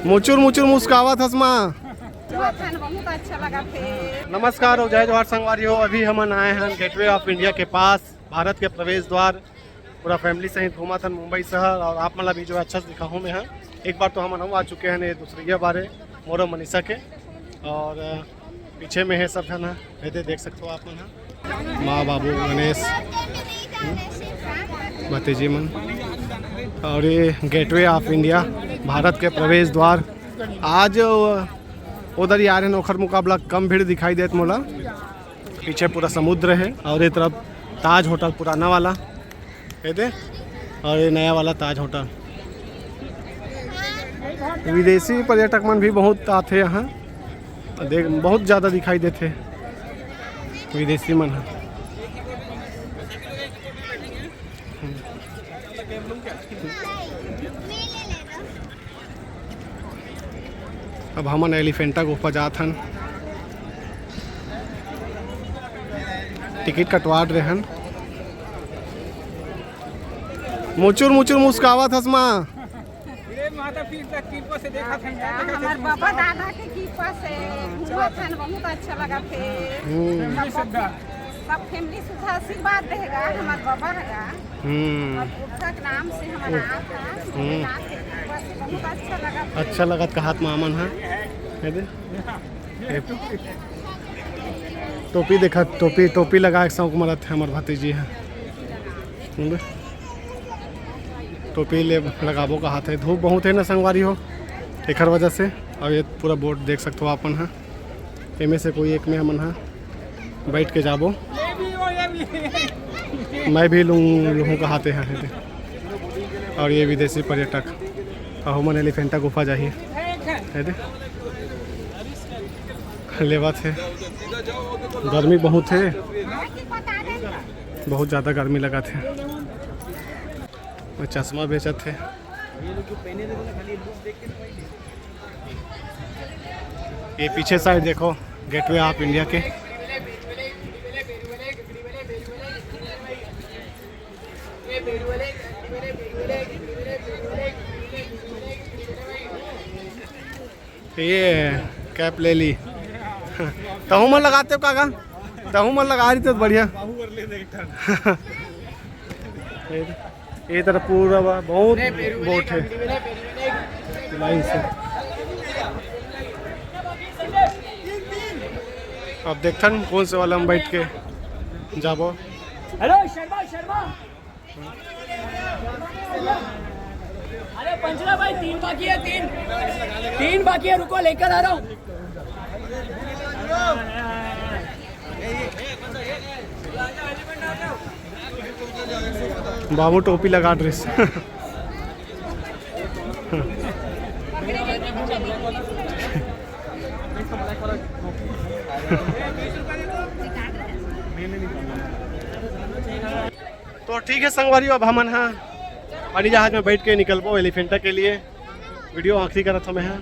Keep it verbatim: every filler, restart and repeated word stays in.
मुचुर मुचुर मुस्कावत हस माँ। बहुत अच्छा लगा थे। नमस्कार और जय जोहार संगवारी हो। अभी हमन आए हैं Gateway of India के पास, भारत के प्रवेश द्वार। पूरा फैमिली सहित घूमत हन मुंबई शहर और आप मन ला भी जो है अच्छा से दिखाहूँ मैं। हाँ, एक बार तो हमन आ चुके हैं ये दूसरी बार है मोरो मनीषा के। और पीछे में है सब झन ह, एदे देख सकथो आप मन ह, माँ बाबू गणेश, भतीजी मन। और ये Gateway of India, भारत के प्रवेश द्वार। आज उधर ही आ रहे हैं, ओखर मुकाबला कम भीड़ दिखाई देत मोला। पीछे पूरा समुद्र है और ये तरफ ताज होटल पुराना वाला, ये दे, और ये नया वाला ताज होटल। विदेशी पर्यटक मन भी बहुत आथे यहाँ, देख बहुत ज़्यादा दिखाई देथे विदेशी मन ह। अब हमन एलिफेंटा गुफा जात हन, टिकट कटवा रहे हन। मुचुर मुचुर मुस्कावत हस माँ। अरे माता पीर तक कृपा से देखा था, हाँ, हमार बाबा दादा के कृपा से घूमत हन, बहुत अच्छा लगा थे। हम्म। सब फैमिली सुधा आशीर्वाद देगा हमार बाबा हगा। हम्म। और पुरखा के नाम से हमारा आता है, हम्म। नाम के कृपा से बहुत अच्छा लगा थे। अच्छा लगत कहत मामन ह, है दे? ये टोपी देखा, टोपी, टोपी लगा के शौक मरत है हमार भतीजी है। टोपी ले लगाबो कहत है, धूप बहुत है ना संगवारी हो, एकर वजह से। अब ये पूरा बोट देख सकते हो अपन ह, एमे से कोई एक में हमन ह बैठ के जाबो। मैं भी लूँ, लूँ कहत है। और ये विदेशी पर्यटक, अहू मन एलिफेंटा गुफा जाही, है दे। लेवत हे, गर्मी बहुत हे, बहुत ज़्यादा गर्मी लगत हे। वो चश्मा बेचत हे। ये पीछे साइड देखो, Gateway of India के। ये कैप ले ली। तहू मन लगाते हो काका? तहू मन लगा रही तो बढ़िया। ये तरफ पूरा बा-, बहुत बोट है लाइन से। अब देखथन कौन से वाला में बैठ के जाबो। हेलो शर्मा, शर्मा। अरे पंचला भाई, तीन बाकी है, तीन, तीन बाकी है, रुको, लेकर आ रहा हूँ। बाबू टोपी लगा ड्रेस। तो ठीक है संगवारी, अब हमन हा पानी जहाज में बैठ के निकलबो एलिफेंटा के लिए। वीडियो आखिरी करत हमें हा।